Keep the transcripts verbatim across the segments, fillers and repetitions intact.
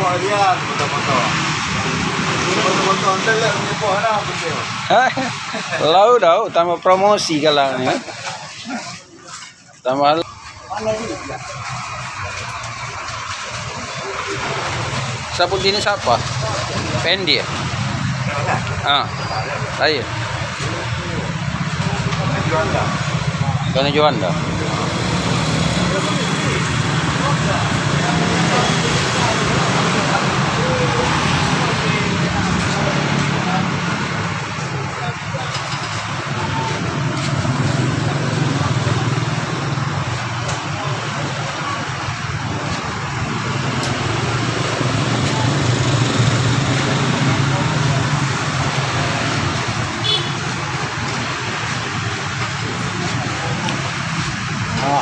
Lihat foto-foto. Foto-foto, entar lihat punya buah dah, betul. Hah? Lau dah, tambah promosi kalah ni. Tambah. Sabun jenis apa? Fendi ya? Ah, lain. Bukan Juanda. Ah.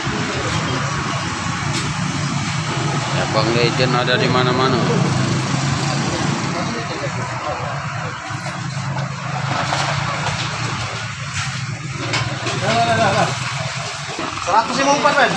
Abang Legend ada di mana-mana. Seratus lima puluh empat, men.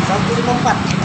Satu lima empat.